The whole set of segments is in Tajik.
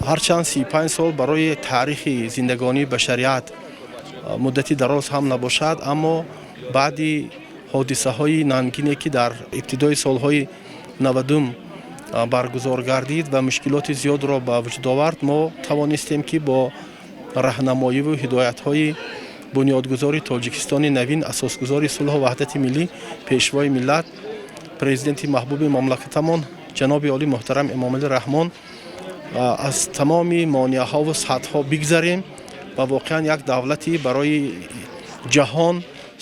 Ҳарчанд 35 сол барои таърихи зиндагонии башарият муддати дароз ҳам набошад, аммо баъди ҳодисаҳои нангине, ки дар ибтидои солҳои 90-ум баргузор гардид ва мушкилоти зиёдро ба вуҷуд овард, мо тавонистем, ки бо раҳнамоиву ҳидоятҳои бунёдгузори Тоҷикистони навин, асосгузори сулҳу ваҳдати миллӣ, Пешвои миллат, Президенти маҳбуби мамлакатамон ҷаноби олӣ муҳтарам Эмомалӣ Раҳмон аз тамоми монеаҳову садҳо бигзарем ва воқеан як давлати барои ҷаҳон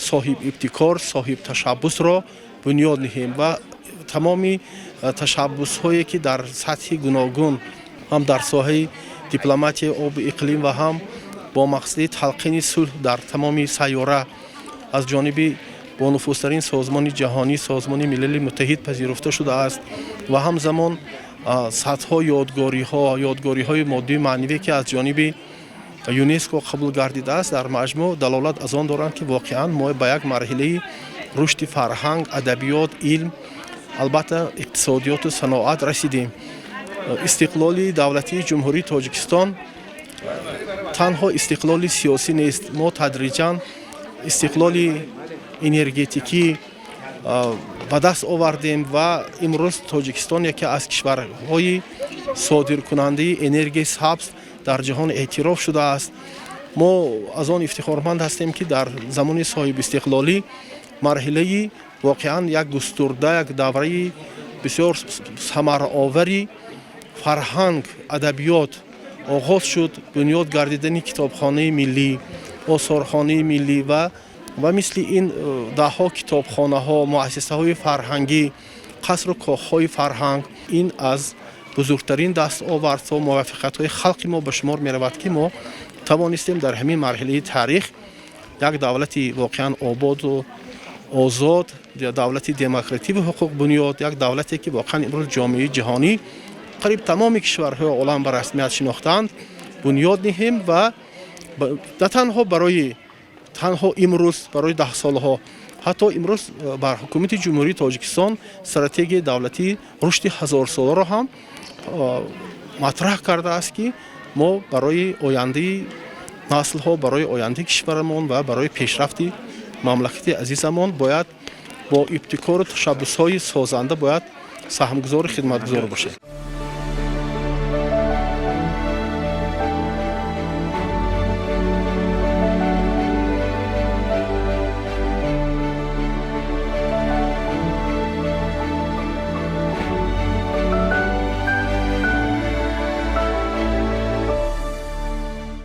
соҳибибтикор, соҳибташаббусро бунёд ниҳем ва тамоми ташаббусҳое, ки дар сатҳи гуногун, ҳам дар соҳаи дипломатияи обу иқлим ва ҳам бо мақсади талқини сулҳ дар тамоми сайёра аз ҷониби бонуфузтарин созмони ҷаҳонӣ, Созмони Милали Муттаҳид, пазируфта шудааст ва ҳамзамон садҳо ёдгориҳо, ёдгориҳои моддию маънавие, ки аз ҷониби ЮНЕСКО қабул гардидааст, дар маҷмӯъ далолат аз он доранд, ки воқеан мо ба як марҳилаи рушди фарҳанг, адабиёт, илм, албатта, иқтисодиёту саноат расидем. Истиқлоли давлатии Ҷумҳурии Тоҷикистон танҳо истиқлоли сиёсӣ нест. Мо тадриҷан истиқлоли энергетикӣ ба даст овардем ва имрӯз Тоҷикистон яке аз кишварҳои содиркунандаи энергияи сабз дар ҷаҳон эътироф шудааст. Мо аз он ифтихорманд ҳастем, ки дар замони соҳибистиқлолӣ марҳилаи воқеан як густурда, як давраи бисёр самараовари фарҳанг, адабиёт оғоз шуд. Бунёд гардидани Китобхонаи миллӣ, Осорхонаи миллӣ ва мисли ин даҳҳо китобхонаҳо, муассисаҳои фарҳангӣ, қасру кохҳои фарҳанг, ин аз бузургтарин дастовардҳо, муваффақиятҳои халқи мо ба шумор меравад, ки мо тавонистем дар ҳамин марҳилаи таърих як давлати воқеан ободу озод, давлати демокративу ҳуқуқбунёд, як давлате, ки воқеан имрӯз ҷомеаи ҷаҳонӣ, қариб тамоми кишварҳои олам ба расмият шинохтаанд, бунёд ниҳем ва на танҳо барои танҳо имрӯз, барои даҳсолаҳо. Ҳатто имрӯз бар Ҳукумати Ҷумҳурии Тоҷикистон стратегияи давлатии рушди ҳазорсоларо ҳам матраҳ кардааст, ки мо барои ояндаи наслҳо, барои ояндаи кишварамон ва барои пешрафти мамлакати азизамон бояд бо ибтикору ташаббусҳои созанда бояд саҳмгузору хидматгузор бошем.